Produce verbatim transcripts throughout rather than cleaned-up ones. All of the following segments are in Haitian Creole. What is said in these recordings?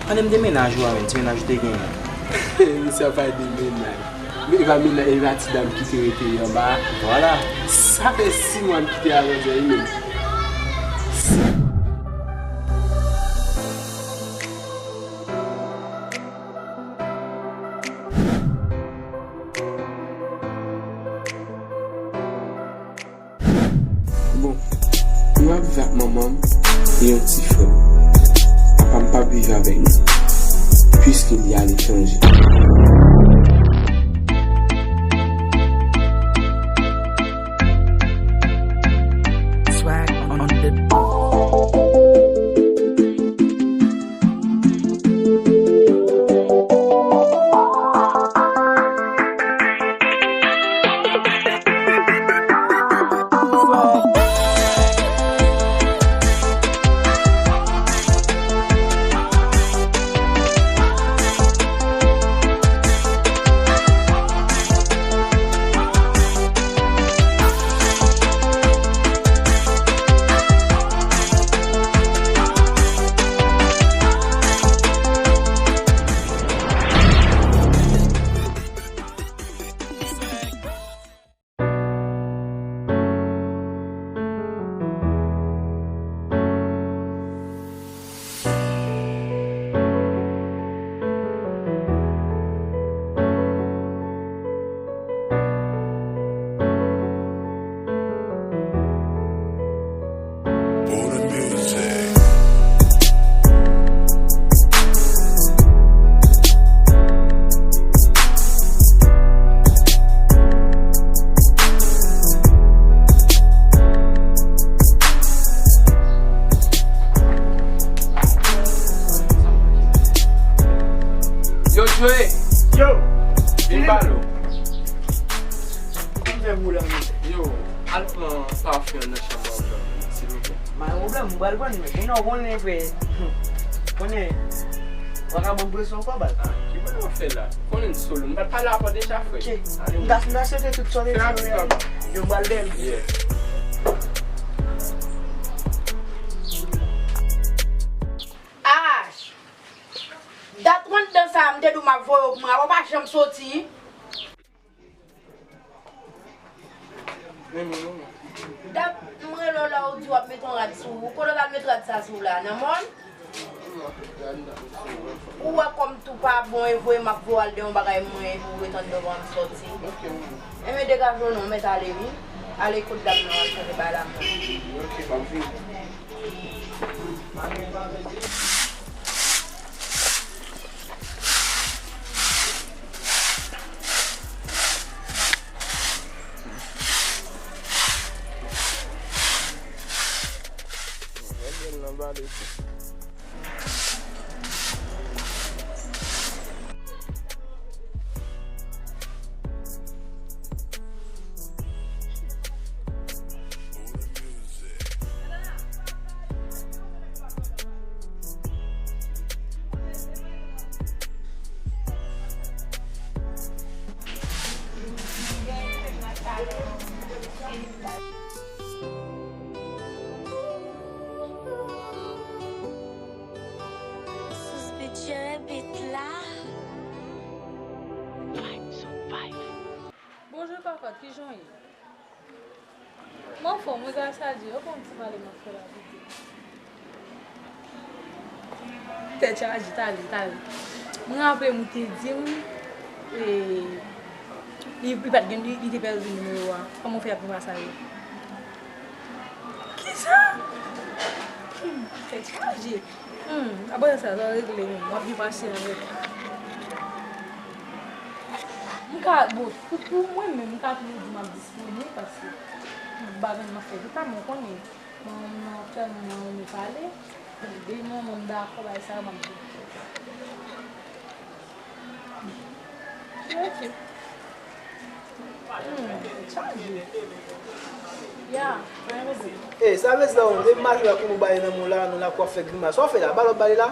Pale m de mennaj ou a, menm ti mennaj ou te genyen. Misye ap pale de mennaj. E pa mennaj, e pa ti dam ki te rete anba a. Vwala. Sa fè sis mwa m kite a Londres wi menm. Bon, m ap viv ak manman m e yon ti frè m. Papa m p ap viv avèk nou, piske li aletranje. Swag on the Yo, Joe! Yo! Vin ba l ou. Kòman w fè boul la menm? Yo, al pran pafen an nan chanm an, silvouplè. Pa gen pwoblèm, m pral pran li. Moun nan w konnen, frè. Konnen. Vagabon presyon ankò, baz. Ah, ki bagay w ap fè la? Konnen solo. M pa t pale avè w deja, frè. Ok. Ale, m ta, m ta swete tout sòti. Fè rapid, papa. Yo, m pral dèyè l. Yeah. Ah! Dat trant dan sa a, m te di w m ap voye w pou mwen, ou pa janm soti. Dat m rele w la, ou di w ap met yon rad sou ou. Kote w t al met rad sa sou w la? Nan mòn? Ou wè kòm tou pa bon, e voye m ap voye w al de yon bagay mwen, epi ou ret anndan w pa janm soti. Enben degaje w non, mèt ale wi. Ale kot dam nan, al chanje bagay la mwen. Sou Speed Jerry beat la. Bonjou kòkòt, kijan w ye? M anfòm wi, gras a Dye. Ou konn ti pale m ap fè la pito. Tèt chaje, talè, talè. Mwen raple m ou te di m, e, li, li pa t gen, li, li te pèdi nimewo a. Kòman w fè ap gen pa sa yo? Kisa? Hmm, tèt chaje. Hmm, apre sa, sa regle menm. W ap gen pasyans avèk. M ka, bon, pou, pou mwen menm, m ka toujou di m ap disponib paske m pa gen m ap fè tout sa, men w konnen. Manman m nan tèlman renmen pale. Depi manman m dakò bay sa yo, m ap di. Ok. Hmm, chaje. Ya, pa gen pwoblèm. E, sa vle di la, depi mache la kou nou ba li nan mou la, nou la kou ap fè grimas. Sa w fè la? Ba lòt ba li la.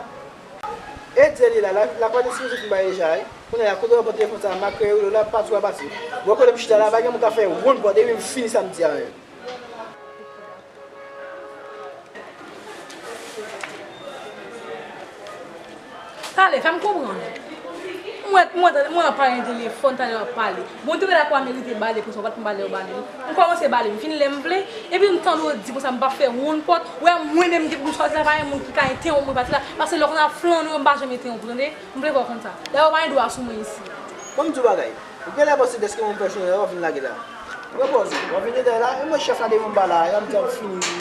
E di li la, la, la pa de sipoze fin ba li deja, wi. Kounye a, kote w pran telefòn sa, m a kreye w la, pati w a pati. Bon, kote m chita la, pa gen moun ka fè woun bò, depi m fini sa m di a menm. Talè, fè m konprann. Mwen, mwen, mwen ap pale nan telefòn, talè w ap pale. Bon, te wè la kwa merite bale, konsa w pa t konn bale, w bale. M kòmanse bale, m fin lè m vle, epi m tande w di konsa, m pa fè wonn pòt. Wè, mwen menm ki pou m sòti la, pa gen moun ki ka entèwonp mwen pati la, paske lè w konn ap flannen, m pa janm entèwonp ou, tande. M vle fè w konn sa. Dayè, w pa gen dwa sou mwen isi. Bon, m di w bagay. Ou genlè panse dèske mwen fè jounen, w ap vin lage la. Repoze w, w ap vin detay la, e mwen chèf la devan m pa la, y ap di ap fini wi.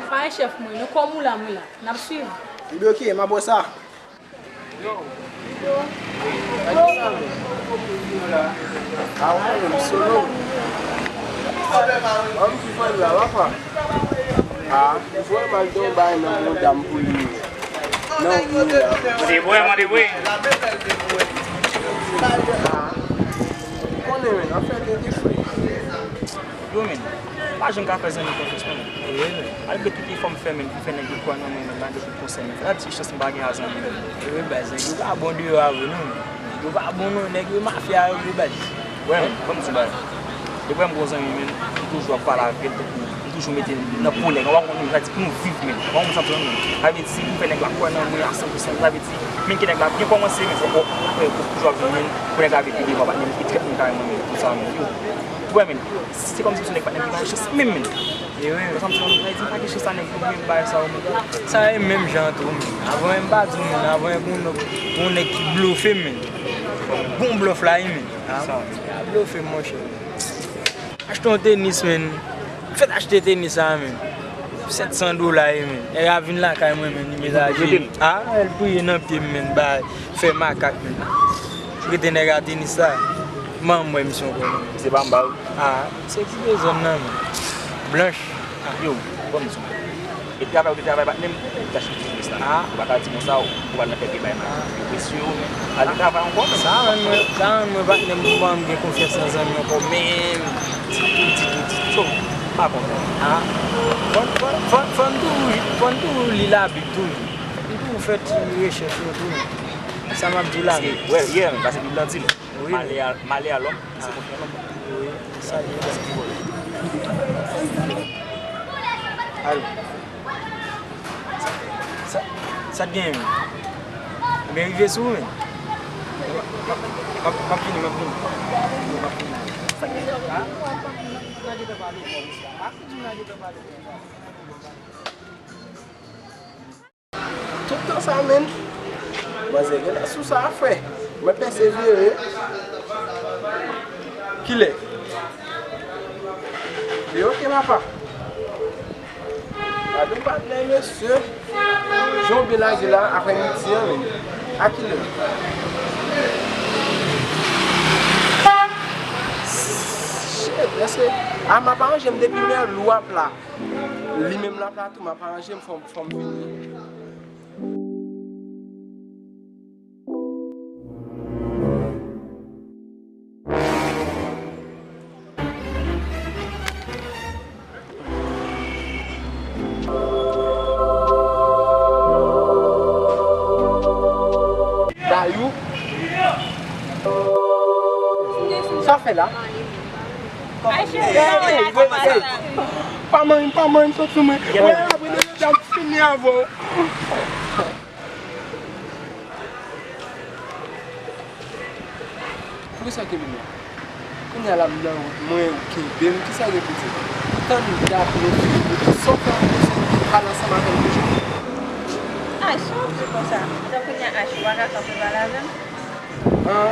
Pa gen chèf mwen, non, kòm ou la, mwen la. N ap swiv. Ebyen, oke, m ap wè sa. Yo, yo, yo, yo. A, ou konnen m solo. An m ki fè la, papa. A, ou fè m al gen yon bagay nan yon dam pou li. Nan yon moun la. Mande bwè, mande bwè. A, ou konnen, men, afè de, de fri. Yo, men, m pa janm ka fè zanmi konfyans, non, men. Malgre tout efò m fè, men, pou fè nèg yo kwè nan mwen, men, malgre tout konsèy, men, fò di chans m pa gen a zanmi, men. Wi, baz, nèg yo pa bon deyò a vre, non, men. Nèg yo pa bon, non, nèg yo mafya yo, wi, baz. Wè, men, ban m di w bagay. Depi m gon zanmi, men, m toujou ap pale avè l, tankou, m toujou mete l nan po nèg, ou pa konprann, sa di pou nou viv, men. Ou pa konprann sa m di w, men. Sa vle di, si m fè nèg la kwè nan mwen a san pou san, sa vle di, men ke nèg la byen kòmanse, men fò, fò, fò, fò toujou ap vin, men, pou nèg la vin pi devan, pa t menm pi trèt moun karèman, men, tout sa, men, yo. Wè, men, se kòmsi se nèg pa t menm ki ba yo chans menm, men. E wi, men. Sa m di w, sa di m pa gen chans a nèg pou mwen bay sa yo, men. Sa e menm jan tou, men. Avan menm pa di w, men. Avan menm pou yon, pou yon nèg ki blofe m, men. Bon blòf la, wi, men. A, sa, men. A blofe m, monchè. Achte yon tenis, men. Fèt achte tenis sa, men. Sèt san dola, wi, men. Nèg la vin lakay mwen, men, li mezaje. A, l priye nan pye m, men. Ba, fè makak, men. Rete nèg a tenis sa. Manman m wè misye ankò, men. Se pa anba, wi. A, se ki bezwen nan, men. Blanch. A. Yo, ban m di w. E travay ou te travay patnè m, ou te achte ti biznis la. A. Ou pa ka di konsa, ou pral nan kèk bagay mal. A. Yo presye w, men. Al travay ankò, men. Sa rann mwen, sa rann mwen patnè m, m pa janm gen konfyans nan zanmi ankò, menm. Ditou, ditou, ditou. So, m pa kontan. A. Fò, fò, fò, fò n toujou, fò n toujou li Labib tou. N toujou fè ti rechèch yo tou. Sa m ap di w la. Paske, wè, yè, paske Bib la di l. Wi. Malè a, malè a lòm ki se konfyan lòm. Wi, sa li ye. Alo. Sa, sa, sa t genyen menm? Men rive sou ou menm. M ap, m ap vini, m ap vini. Sa t genyen? A? Tout tan sa menm. Manzè genlè sou sa frè. Mwen pèsevere. Kilè? Li oke papa. Gade yon patnè mesye. Jan w byen lage la aprè midi an menm. A kilè? Shit, èske a m ap aranje m depi mè lou ap la. Li menm la plato, m ap aranje m, fò m, fò m vini. Dayou. Sa w fè la? Ey, ey, ey, ey. Pa manyen m, pa manyen m, sot sou mwen. Wè, apre de medam fini avè w. Poukisa w kenbe m la? Kounye a la m nan wout mwen, ou kenbe m, kisa w gen pou di m? Ou tann dat nou fini, sa w fè pou se pale ansanm avè m toujou? Ach, sa w di konsa? Jan kounye a Ach, ou pa ka kanpe pale avè m? An,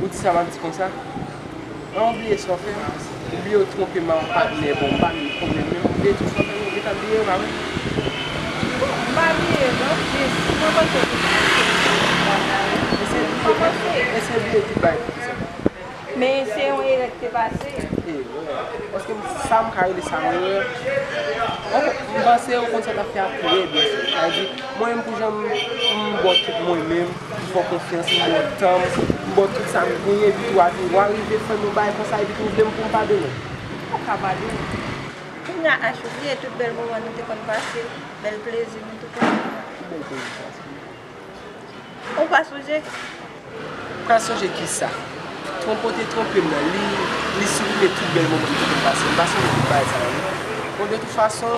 ou di sa m ap di konsa? An, ou bliye sa w fè m? Ou bliye w twonpe m a yon patnè, bon, m pa menm konnen menm, ou bliye tout sa w fè m, ou gentan bliye m, pa vre? Bon, m pa bliye, non, jis, mwen panse w te bliye. Èske w bliye tout, èske w bliye tout bagay pou kisa? Men se yon erè ki te pase. E, wè. Èske m, sa m ka rele sa yon erè? Bon, m panse ou konn sa w t ap fè a trè byen, sè. Sa vle di, mwen menm pou jan m, m bò tout mwen menm, m fè w konfyans, m ba w tan m, m ba w tout sa m genyen, epi tou w a, w a rive fè m yon bagay konsa, epi tou w vle m pou m padone w. Ou ka padone. Kounye a, Ach, ou bliye tout bèl moman nou te konn pase, bèl plezi nou te konn. Ki bèl plezi sa? Ou pa sonje? Pral sonje kisa? Twonpe w te twonpe m nan, li, li siprime tout bèl moman nou te konn pase. M pa sonje tout bagay sa yo, non. Bon, de tout fason,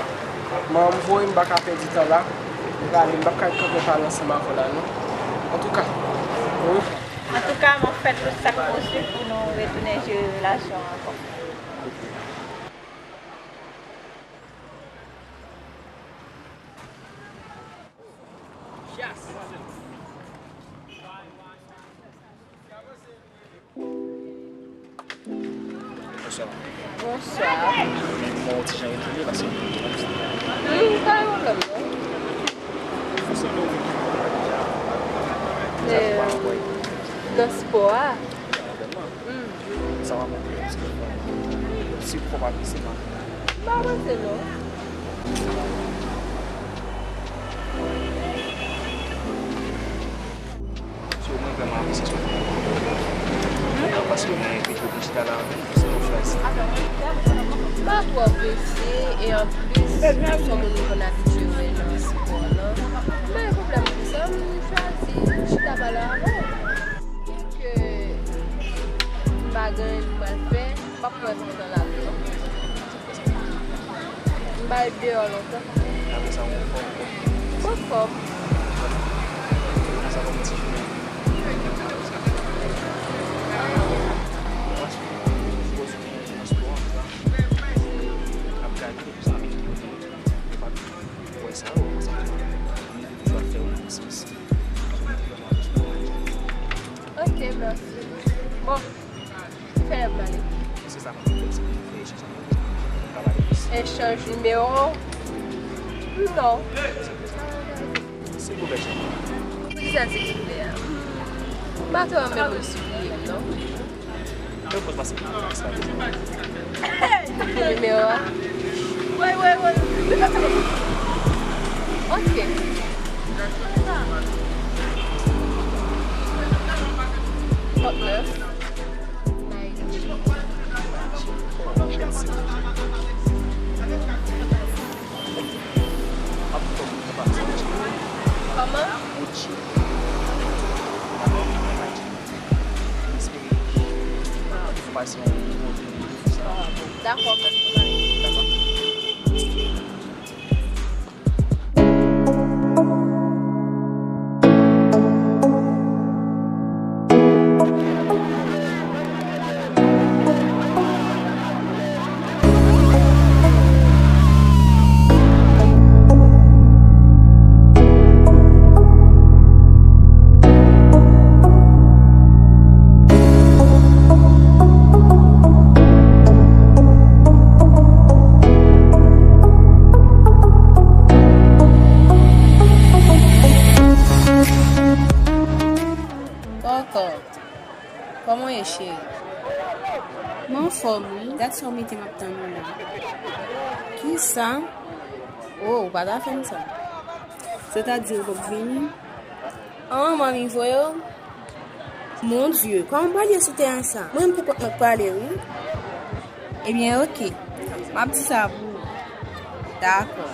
manman m voye m, m pa ka pèdi tan la. M prale, m p ap ka kanpe pale ansanm avè w la, non. Antouka, wi. Antouka, m ap fè tout sa k posib pou nou retounen jere relasyon an ankò. Bonswa. Bonswa. Mwen bon, ti jan retounen paske mwen te konn vizite. Hmm, pa gen pwoblèm non. Fò se nou ki pran deja. Sa se pa anpòy. Nan spò a. Sa va monte, paske si w fò pa pise, man. M pa panse non. So, mwen vrèman apresye sa w fè. Paske mwen envite w vin chita la avè m, se yon chwa. M pa twò prese, e anplis, se yon moun mwen konn abitye wè nan spò lan. M pa gen pwoblèm pou sa, m chwazi chita pale avè w. Byenke m pa gen anyen m pral fè, m p ap pran tan nan lari non. M pa ret deyò lontan. Apre sa, ou anfòm? M anfòm. Apre sa, kòman ti jounen? Ap gade tout sa, men yo pa wè sa, yo konsa. Mwen toujou ap fè yon sens. Ok, mèsi. Bon, kilè n ap pale? Se sa, mwen fè, se pou fè echanj avè w. Echanj nimewo? Non. Silvouplè, cheri. Poukisa silvouplè a? M pa twò renmen moun sipliye m, non. Mwen poz pase nan sa. Nimewo a? Woy, woy, woy. Ok. Trannèf. Kòman? M espere w pase yon bon jounen. Dakò, mèsi. Dakò. Kòkò, kòman w ye, cheri? Mwen anfòm, wi. Gad sa w mete m ap tann ou la. Kisa? O, ou pa ta fè m sa. Sètadi ou p ap vini? An, manmi voye w? Mon Dieu, kòman m pral ye sou teren sa? Mwen menm pou kont mwen k prale, wi. Ebyen, oke. M ap di sa pou ou. Dakò.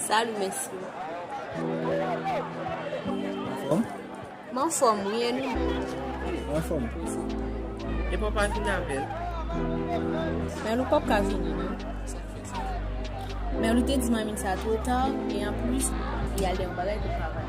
Salut, mèsi. Anfòm? M anfòm, wi, e nou menm? Anfòm. Epi w pa vin avè l? Men nou p ap ka vini, non. Men nou te di manmi sa twò ta, e anplis, li al de yon bagay pou travay.